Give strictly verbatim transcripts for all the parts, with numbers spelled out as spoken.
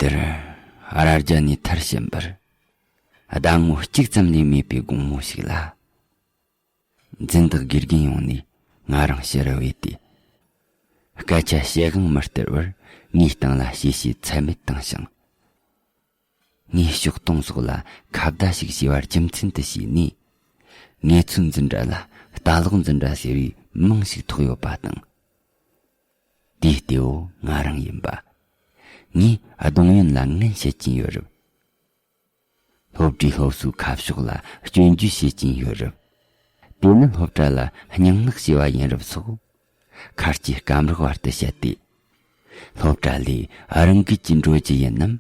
དེར་རྭ་རྒྱ་ནས་མཐར་ཕྱིན་པར་ཟླ་ངོ་གཅིག་ཙམ་ལས་མེད་པའི་དགོང་མོ་ཞིག་ལ། འཛིན་བདག་དགེ་རྒན་ཡོང་ནས་ང་རང་ཕྱིར་བོས་ཏེ། སྐད་ཆ་བཤད་དབང་མི་སྟེར་བར་ངའི་སྟེང་ལ་ཞེ་ཞེ་ཚད་མེད་བཏང་ཞིང་། ངའི་ཕྱོགས་གཏོང་སོགས་ལ་ཁ་བརྡ་ཞིག་བྱས་པར་རྒྱུ་མཚན་དུ་བྱས་ནས། ངེད་ཚོའི་འཛིན་གྲྭ་ལ་ལྟ་ཀློག་འཛིན་གྲྭ་ཟེར་བའི་མིང་ཞིག་ཐོགས་ཡོད་པ་དང་། དེའི་གཏེ་བོ་ང་རང་ཡིན་པ། ངས་གདོང་ཡོན་ལ་ངན་བྱེད་ཀྱིན་ཡོད་རབས། སློབ་གྲྭའི་སློབ་གསོའི་ཁ་ཕྱོགས་ལ་སྐྱོན་བརྗོད་བྱེད་ཀྱིན་ཡོད་རབས། དེ་ནི་སློབ་གྲྭ་ལ་སྙིང་ནག་བྱས་པ་ཡིན་རབས་སོགས། ཁ་སྐྱེས་སྐམ་རག་བར་དུ་བཤད་དེ། སློབ་གྲྭ་ལས་རང་འགུལ་གྱིས་འགྲོ་རྒྱུ་ཡིན་ནམ།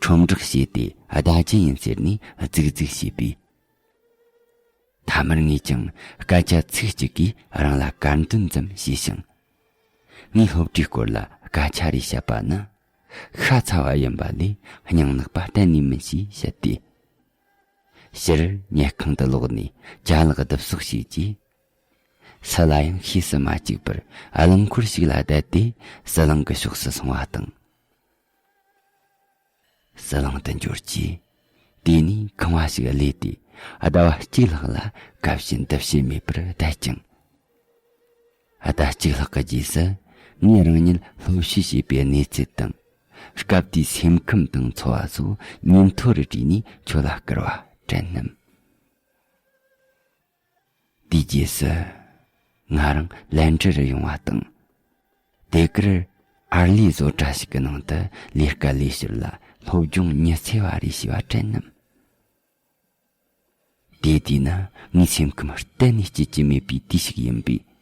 ཁྲོམ་བསྒྲགས་བྱས་ཏེ་བདའ་རྒྱུ་ཡིན་ཟེར་ནས་རྫིག་རྫིག་བྱས་པས། མཐའ་མར་ངས་ཀྱང་སྐད་ཆ་ཚིག་གཅིག་གིས་རང་ལ་དཀར་འདོན་ཙམ་བྱས་ཤིང་། ངས་སློབ་གྲྭའི་སྐོར་ལ་སྐད་ཆ་རེ་བཤད་པ་ནི་ཤ་ཚ་བ་ཡིན་པ་ལས་སྙིང་ནག་པ་གཏན་ནས་མིན་ཞེས་བཤད་དེ། ཕྱིར་ཉལ་ཁང་དུ་ལོག་ནས་ཅ་ལག་བསྡུ་གསོག་བྱས་རྗེས། སུ་ལ་ཡང་ཤེས་སུ་མ་བཅུག་པར་རླངས་འཁོར་ཞིག་ལ་བསྡད་དེ་ཟི་ལིང་གི་ཕྱོགས་སུ་སོང་བ་དང་། ཟི་ལིང་དུ་འབྱོར་རྗེས། དེ་ནས་ཁང་བ་ཞིག་གླས་ཏེ་ཟླ་བ་གཅིག་ལྷག་ལ་གབ་བྱེད་འདེབས་བྱེད་མེད་པར་བསྡད་ཅིང་། ཟླ་གཅིག་ལྷག་གི་རྗེས་སུ་ངས་རང་ཉིད་སློབ་བྱོལ་བྱས་པའི་གནས་ཚུལ་དང་། སྐབས་དེའི་སེམས་ཁམས་དང་འཚོ་བ་སོགས་ཉིན་ཐོ་རུ་བྲིས་ནས་ཁྱོད་ལ་བསྐུར་བ་དྲན་ནམ། དེའི་རྗེས་སུ་ང་རང་ལན་གྲུ་རུ་ཡོང་བ་དང་། དེ་གར་ཨར་ལས་བཟོ་གྲྭ་ཞིག་གི་ནང་དུ་ལས་ཀ་ལས་ཕྱིར་ལ་སློབ་སྦྱོང་ཉི་ཚེ་བ་རེ་བྱས་པ་དྲན་ནམ། དེ་དུས་ན་ངའི་སེམས་ཁམས་གཏན་ནས་སྐྱིད་ཀྱི་མེད་པའི་དུས་ཤིག་ཡིན་པས།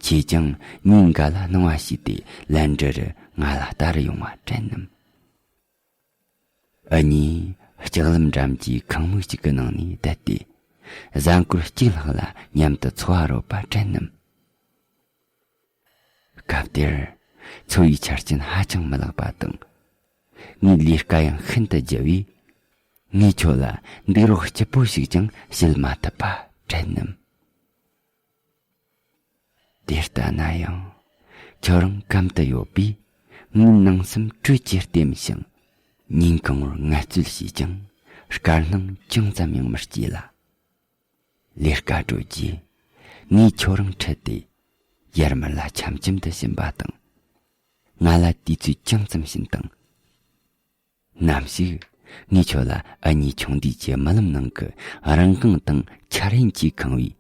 ཁྱེད་ཀྱང་ཉིན་འགའ་ལ་སྣང་བ་ཞིག་སྟེ་ལན་གྲུ་རུ་ང་ལ་ལྟ་རུ་ཡོང་བ་དྲན་ནམ། ཨ་ནི་ལྕགས་ལམ་འགྲམ་གྱི་ཁང་མིག་ཅིག་གི་ནང་ནས་བསྡད་དེ། གཟའ་འཁོར་གཅིག་ལྷག་ལ་མཉམ་དུ་འཚོ་བ་རོལ་པ་དྲན་ནམ། སྐབས་དེར་འཚོ་བའི་ཆ་རྐྱེན་ཧ་ཅང་མི་ལེགས་པ་དང་། ངའི་ལས་ཀ་ཡང་ཤིན་ཏུ་ལྗི་བས། ངས་ཁྱོད་ལ་འདུག་རོགས་སྐྱིད་པོ་ཞིག་ཀྱང་བྱེད་མ་ཐུབ་པ་དྲན་ནམ། དེ་ལྟ་ན་ཡང་ཁྱོད་རང་གམ་དུ་ཡོད་པས། ངའི་ནང་སེམས་དྲོད་ཀྱིས་ལྟེམ་ཞིང་། ཉིན་གང་བོར་ངལ་རྩོལ་བྱས་ཀྱང་དཀར་སྣང་ཅུང་ཙམ་ཡང་མི་སྐྱེ་ལ། ལས་ཀ་གྲོལ་རྗེས་ངས་ཁྱོད་རང་ཁྲིད་དེ་ཡར་མར་ལ་འཆམ་འཆམ་དུ་ཕྱིན་པ་དང་། ང་ལ་དུས་ཚོད་ཅུང་ཙམ་བྱིན་དང་། ནམ་ཞིག་ངས་ཁྱོད་ལ་ཨ་མྱེས་ཆུང་དུས་ཀྱི་རྨི་ལམ་ནང་གི་རིན་གོང་དང་འཆར་ཡན་གྱིས་ཁེངས་པའི་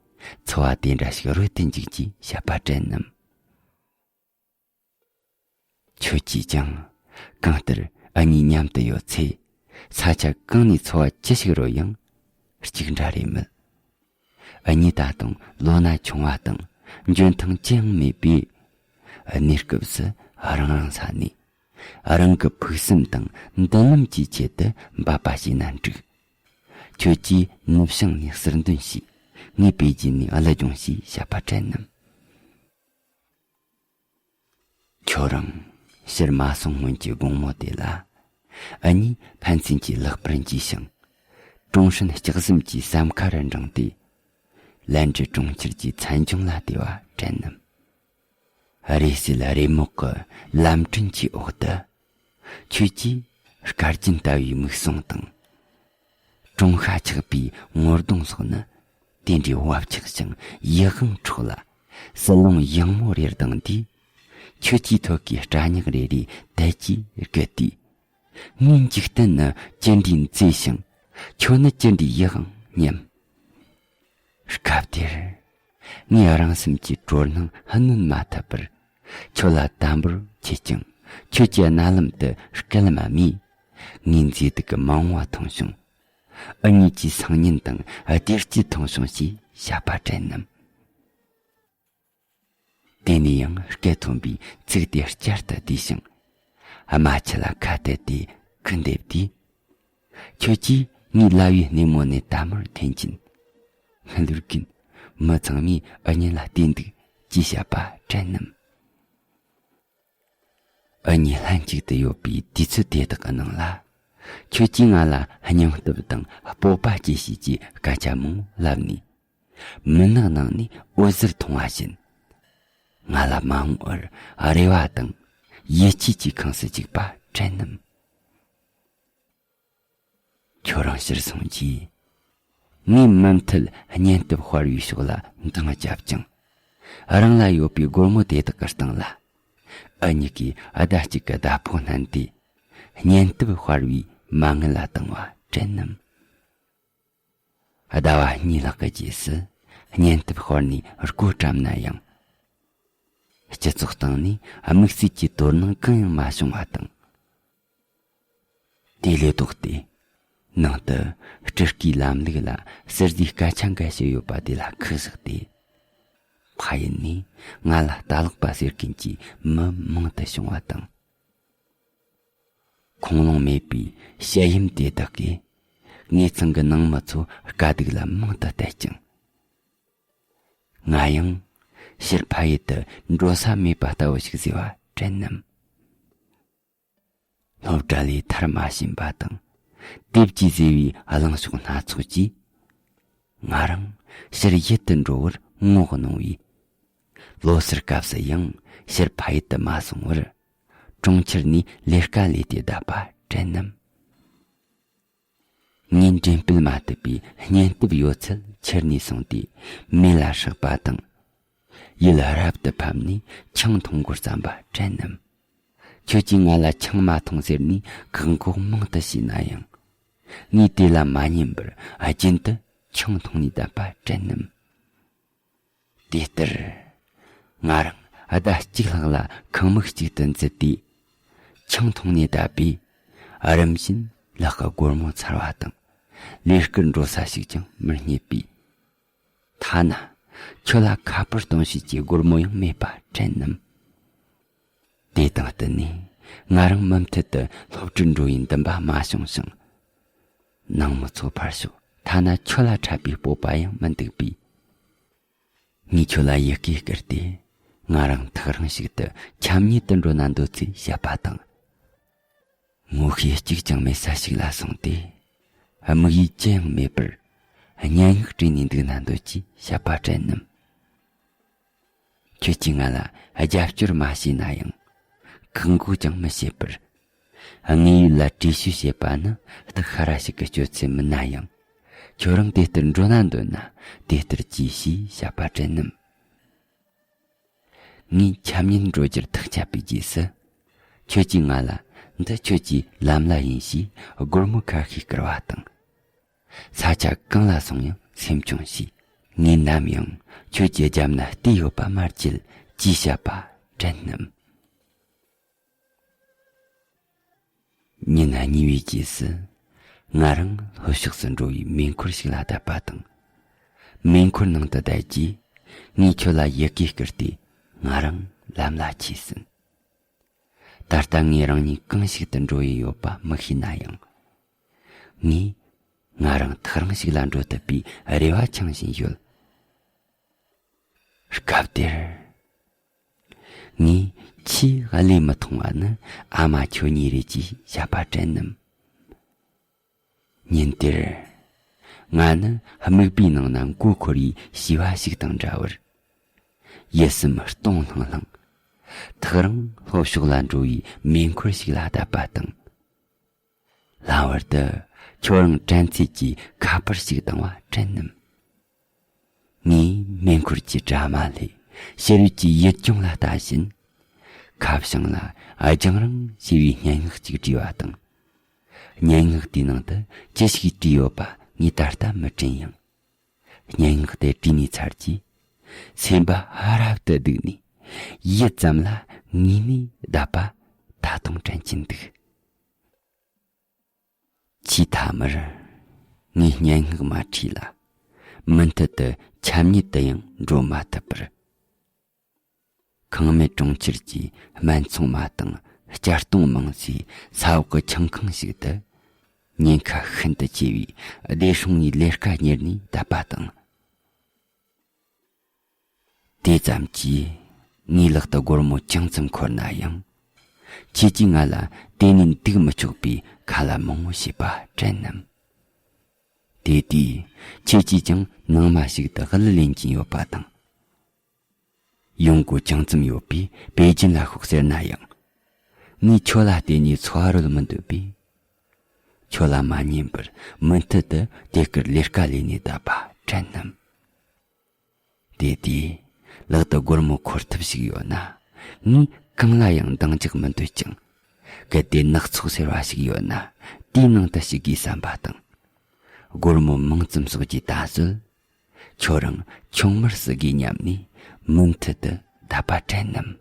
འཚོ་བ་དེ་འདྲ་ཞིག་རོལ་དུ་འཇུག་ཅེས་བཤད་པ་དྲན་ནམ། ཁྱོད་ཀྱིས་ཀྱང་གང་ལྟར་ཨ་མྱེས་མཉམ་དུ་ཡོད་ཚེ། ས་ཆ་གང་ནས་འཚོ་བ་ཅི་ཞིག་རོལ་ཡང་གཅིག་འདྲ་རེད་མོད། ཨ་མྱེས་ད་དུང་ལོ་ན་ཆུང་བ་དང་འཇོན་ཐང་ཅི་ཡང་མེད་པས། གནས་སྐབས་སུ་རང་རང་ས་ནས་རང་གི་ཕུགས་བསམ་དང་མདུན་ལམ་གྱི་ཆེད་དུ་འབད་པ་བྱས་ན་འགྲིག། ཁྱོད་ཀྱིས་ནུབ་བྱང་ནས་ཟུར་འདོན་བྱས། ངས་པེ་ཅིན་ནས་གླུ་སྦྱོང་ཞེས་བཤད་པ་དྲན་ནམ། ཁྱོད་རང་ཕྱིར་མ་སོང་སྔོན་གྱི་དགོང་མོ་དེ་ལ། ཨ་མྱེས་ཕན་ཚུན་གྱི་ལག་པར་འཇུས་ཤིང་། གྲོང་ཧྲན་ལྕགས་ཟམ་གྱི་ཟམ་ཁ་རུ་འབྲངས་ཏེ། ལན་ཀྲི་གྲོང་ཁྱེར་གྱི་མཚན་ལྗོངས་ལ་བལྟས་པ་དྲན་ནམ། རེ་སིལ་རེ་མོག་གི་ལམ་སྒྲོན་གྱི་འོག་ཏུ། ཁྱོད་ཀྱིས་སྐར་རྒྱན་ལྟ་བུའི་མིག་ཟུང་དང་། གྲོང་ཤ་ཆགས་པའི་ངོ་གདོང་སོགས་ནི་དེ་འདྲའི་བབ་ཆགས་ཤིང་ཡིད་དབང་འཕྲོག་ལ། བསིལ་རླུང་ཡང་མོ་རེ་ལྡང་དུས། ཁྱོད་ཀྱི་ཐོད་ཀའི་སྐྲ་ཉག་རེ་རེ་དལ་གྱིས་རྒུད་དུས། ངའི་འཇིག་རྟེན་ནི་ཅི་འདྲའི་མཛེས་ཤིང་། ཁྱོད་ནི་ཅི་འདྲའི་ཡིད་དབང་སྙན། སྐབས་དེར། ངས་རང་སེམས་ཀྱི་དྲོད་སྣང་ཧ་གནོན་མ་ཐུབ་པར། ཁྱོད་ལ་དམ་པོར་ཆས་ཀྱང་། ཁྱོད་ཀྱི་རྣ་ལམ་དུ་སྐད་མ་སྨྲས། ངའི་མཛེས་སྡུག་གི་མ་འོངས་པ་མཐོང་བྱུང་། ཨ་མྱེས་ཀྱི་སང་ཉིན་དང་བདེ་སྐྱིད་མཐོང་བྱུང་ཞེས་བཤད་པ་དྲན་ནམ། དེ་ནས་ཡང་སྐད་མཐོན་པོས་ཚིག་དེ་བསྐྱར་དུ་བསྡུས་ཤིང་། རྨ་ཆུ་ལ་ཁ་གཏད་དེ་ཁུ་འདེབས་དུས། ཁྱོད་ཀྱིས་ངའི་ལྭ་བའི་སྣེ་མོ་ནས་དལ་མོར་འཐེན་གྱིན། ཧ་ལུར་གིན། མི་ཚང་མས་ཨ་མྱེས་ལ་བལྟས་འདུག་ཅེས་བཤད་པ་དྲན་ནམ། ཨ་མྱེས་ལྷན་ཅིག་ཏུ་ཡོད་པའི་དུས་ཚོད་དེ་དག་གི་ནང་ལ། ཁྱོད་ཀྱིས་ང་ལ་སྙིང་སྟོབས་དང་སྤོབས་པ་སྐྱེ་བྱེད་ཀྱི་སྐད་ཆ་མང་བོ་ལབ་ནས། མུན་ནག་ནང་ནས་འོད་ཟེར་མཐོང་བ་བཞིན། ང་ལ་མ་འོངས་པར་རེ་བ་དང་ཡིད་ཆེས་ཀྱི་ཁང་སུ་འཇུག་པ་དྲན་ནམ། ཁྱོད་རང་ཕྱིར་སོང་རྗེས། ངས་མུ་མཐུད་གཉེན་སྟབས་སྤར་བའི་ཕྱོགས་ལ་འདང་བརྒྱབ་ཅིང་། རང་ལ་ཡོད་པའི་སྒོར་མོ་དེ་དག་གི་སྟེང་ལ། འུ་གཉིས་ཀྱིས་ཟླ་གཅིག་གི་ཟླ་ཕོགས་བསྣན་ཏེ། གཉེན་སྟབས་སྤར་བའི་མ་དངུལ་ལ་བཏང་བ་དྲན་ནམ། ཟླ་བ་གཉིས་ལྷག་གི་རྗེས་སུ། གཉེན་སྟབས་སྤར་ནས་སྒོ་བཀྲམ་ན་ཡང་། སྤྱི་ཚོགས་སྟེང་ནས་དམིགས་བསལ་གྱི་དོ་སྣང་གང་ཡང་མ་བྱུང་བ་དང་། དེ་ལས་ལྡོག་སྟེ། ནང་དུ་སྤྲུལ་སྐུའི་ལམ་ལུགས་ལ་ཟུར་བཟོའི་སྐད་ཆ་འགའ་ཞིག་ཡོད་པ་དེ་ལ་ཁུ་བཞག་སྟེ། ཕ་ཡུལ་ནས་ང་ལ་ལྟ་ལོག་པ་ཟེར་མཁན་གྱི་མི་མང་དུ་བྱུང་བ་དང་། ཁུངས་ལུང་མེད་པའི་དཔྱད་ཡུམ་དེ་དག་གིས་ངེད་ཚང་གི་ནང་མི་ཚོ་དཀའ་སྡུག་ལ་མང་དུ་གཏད་ཅིང་། ང་ཡང་ཕྱིར་ཕ་ཡུལ་དུ་འགྲོ་ས་མེད་པ་ལྟ་བུ་ཞིག་བཟོས་པ་དྲན་ནམ། སློབ་གྲྭ་ལས་ཐར་མ་ཕྱིན་པ་དང་། དེབ་ཀྱིས་བཟོས་པའི་གླེང་ཕྱོགས་སྣ་ཚོགས་ཀྱིས། ང་རང་ཕྱིར་ཡུལ་དུ་འགྲོ་བར་ངོ་གནོང་བས། ལོ་སར་སྐབས་སུ་ཡང་ཕྱིར་ཕ་ཡུལ་དུ་མ་སོང་བར། གྲོང་ཁྱེར་ནས་ལས་ཀ་ལས་ཏེ་བསྡད་པ་དྲན་ནམ། ངས་འགྲེམས་སྤེལ་མ་ཐུབ་པའི་གཉེན་སྟོབས་ཡོད་ཚད་ཁྱེར་ནས་སོང་སྟེ། མེ་ལ་སྲེག་པ་དང་། ཡུལ་རབ་ཏུ་ཕམ་ནས་ཆང་འཐུང་དགོས་བསམ་པ་དྲན་ནམ། ཁྱོད་ཀྱིས་ང་ལ་ཆང་མ་འཐུང་ཟེར་ནས་བཀག་འགོག་མང་དུ་བྱས་ན་ཡང་། ངས་དེ་ལ་མ་ཉན་པར་རྒྱུན་དུ་ཆང་འཐུང་ནས་བསྡད་པ་དྲན་ནམ། དེ་ལྟར། ང་རང་ཟླ་གཅིག་ལྷག་ལ་ཁང་མིག་གཅིག་ཏུ་འཛུལ་ཏེ། ཆང་འཐུང་ནས་བསྡད་པས། རིམ་བཞིན་ལག་གི་སྒོར་མོ་ཚར་བ་དང་། ལས་ཀར་འགྲོ་ས་ཞིག་ཀྱང་མི་རྙེད་པས། ཐ་ན། ཁྱོད་ལ་ཁ་པར་གཏོང་བྱེད་ཀྱི་སྒོར་མོ་ཡང་མེད་པ་དྲན་ནམ། དེ་དང་བསྟུན་ནས། ང་རང་མུ་མཐུད་དུ་སློབ་གྲྭར་འགྲོ་བའི་འདུན་པ་མ་བྱུང་ཞིང་། ནང་མི་ཚོ་ཕར་ཞོག་ཐ་ན་ཁྱོད་ལ་འཕྲད་པའི་སྤོབས་པ་ཡང་མི་འདུག་པས། ངས་ཁྱོད་ལ་ཡི་གེ་བསྐུར་ཏེ། ང་རང་ཐག་རིང་ཞིག་ཏུ་འཁྱམ་ཉུལ་དུ་འགྲོ་ན་འདོད་ཚུལ་བཤད་པ་དང་། ངོ་ཤེས་གཅིག་ཀྱང་མེད་ས་ཞིག་ལ་སོང་སྟེ། དམིགས་ཡུལ་ཅི་ཡང་མེད་པར། སྙན་ངག་བྲིས་ནས་འདུག་ན་འདོད་ཅེས་བཤད་པ་དྲན་ནམ། ཁྱོད་ཀྱིས་ང་ལ་རྒྱབ་སྐྱོར་མ་བྱས་ན་ཡང་། བཀག་འགོག་ཀྱང་མི་བྱེད་པར། དངོས་ཡོད་ལ་བྲིས་བཤུས་བྱེད་པ་ནི་སྟག་ཤ་ར་ཞིག་གི་སྤྱོད་ཚུལ་མིན་ན་ཡང་། ཁྱོད་རང་དེ་ལྟར་འགྲོ་ན་འདོད་ན་དེ་ལྟར་གྱིས་ཞེས་བཤད་པ་དྲན་ནམ། ངས་འཁྱམ་ཉུལ་འགྲོ་རྒྱུར་ཐག་བཅད་པའི་རྗེས་སུ། ཁྱོད་ཀྱིས་ང་ལ་འདི་ཁྱོད་ཀྱི་ལམ་ལ་ཡིན་ཞེས་སྒོར་མོ་ཁ་ཤས་བསྐུར་བ་དང་། ས་ཆ་གང་ལ་སོང་ཡང་སེམས་ཆུང་བྱས། ངས་ནམ་ཡང་ཁྱོད་ཀྱི་རྒྱབ་ན་བལྟས་ཡོད་པ་མ་བརྗེད་ཅེས་བཤད་པ་དྲན་ནམ། ཉིན་གཉིས་པའི་རྗེས་སུ། ང་རང་ལྷོ་ཕྱོགས་སུ་འགྲོ་བའི་མེ་འཁོར་ཞིག་ལ་བསྡད་པ་དང་། མེ་འཁོར་ནང་དུ་བསྡད་རྗེས། ངས་ཁྱོད་ལ་ཡི་གེ་བསྐུར་ཏེ་ང་རང་ལམ་ལ་ཆས་ཟིན། ད་ལྟ་ངས་རང་ཉིད་གང་ཞིག་ཏུ་འགྲོ་ཡི་ཡོད་པ་མི་ཤེས་ན་ཡང་། ངས་ང་རང་ཐག་རིང་ཞིག་ལ་འགྲོ་ཐུབ་པའི་རེ་བ་འཆང་བཞིན་ཡོད། སྐབས་དེར། ངས་ཆེས་བློས་མི་ཐོངས་པ་ནི་ཨ་མ་ཁྱོད་ཉིད་རེད་ཅེས་བཤད་པ་དྲན་ནམ། ཉིན་དེར། ང་ནི་སྨུག་པའི་ནང་ན་མགོ་འཁོར་བའི་བྱིས་པ་ཞིག་དང་འདྲ་བར། ཡིད་སེམས་སྟོང་ལྷང་ལྷང་། ཐག་རིང་ལྷོ་ཕྱོགས་ལ་འགྲོ་བའི་མེ་འཁོར་ཞིག་ལ་བསྡད་པ་དང་། ལྷང་བར་དུ་ཁྱོད་རང་དྲན་ཚད་ཀྱི་ཁ་པར་ཞིག་བཏང་བ་དྲན་ནམ། ངས་མེ་འཁོར་གྱི་དྲ་མ་ལས་ཕྱི་རོལ་གྱི་ཡུལ་ལྗོངས་ལ་ལྟ་བཞིན། ཁ་བྱང་ལ་རྒྱང་རིང་ཞེས་པའི་སྙན་ངག་ཅིག་བྲིས་པ་དང་། སྙན་ངག་དེའི་ནང་དུ་ཅི་ཞིག་བྲིས་ཡོད་པ་ངས་ད་ལྟ་མི་དྲན་ཡང་། སྙན་ངག་དེ་བྲིས་ནས་ཚར་རྗེས། སེམས་པ་རབ་ཏུ་སྡུག་ནས། ཡུད་ཙམ་ལ་ངུས་ནས་བསྡད་པ་ད་དུང་དྲན་གྱིན་འདུག་ཆེས་མཐའ་མར། ངས་སྙན་ངག་མ་བྲིས་ལ། མུ་མཐུད་དུ་འཁྱམ་ཉུལ་དུ་ཡང་འགྲོ་མ་ཐུབ་པར། ཁང་མིག་གྲོང་ཁྱེར་གྱི་སྨད་འཚོང་མ་དང་སྐྱ་སྟོང་མང་སའི་ས་འོག་གི་ཆང་ཁང་ཞིག་ཏུ། ཉེན་ཁ་ཤིན་ཏུ་ཆེ་བའི་སྡེ་སྲུང་ནས་ལས་ཀ་གཉེར་ནས་བསྡད་པ་དང་། དེ་ཙམ་གྱིས་ངའི་ལག་ཏུ་སྒོར་མོ་ཅུང་ཙམ་འཁོར་ན་ཡང་། ཁྱེད་ཀྱིས་ང་ལ་དེ་ནས་འདུག་མི་ཆོག་པའི་ཁ་ལ་མང་བོ་བྱས་པ་དྲན་ནམ། དེ་དུས་ཁྱེད་ཀྱིས་ཀྱང་ནང་མ་ཞིག་ཏུ་གླུ་ལེན་གྱིན་ཡོད་པ་དང་། ཡོང་སྒོ་ཅུང་ཙམ་ཡོད་པས་པེ་ཅིན་ལ་ཤོག་ཟེར་ན་ཡང་། ངས་ཁྱོད་ལ་བརྟེན་ནས་འཚོ་བ་རོལ་མི་འདོད་པས། ཁྱོད་ལ་མ་ཉན་པར་མུ་མཐུད་དུ་དེ་ཀར་ལས་ཀ་ལས་ནས་བསྡད་པ་དྲན་ནམ། དེ་དུས་ལག་ཏུ་སྒོར་མོ་འཁོར་ཐབས་ཤིག་ཡོད་ན། ངས་གང་ལ་ཡང་འདང་རྒྱག་མི་འདོད་ཅིང་། གལ་ཏེ་ནག་ཚོགས་ཟེར་བ་ཞིག་ཡོད་ན་དེའི་ནང་དུ་ཞུགས་དགོས་བསམ་པ་དང་། སྒོར་མོ་མང་ཙམ་གསོག་རྒྱུའི་ད་གཟོད། ཁྱོད་རང་ཆུང་མར་བསུ་དགོས་སྙམ་ནས་མུ་མཐུད་དུ་བསྡད་པ་དྲན་ནམ།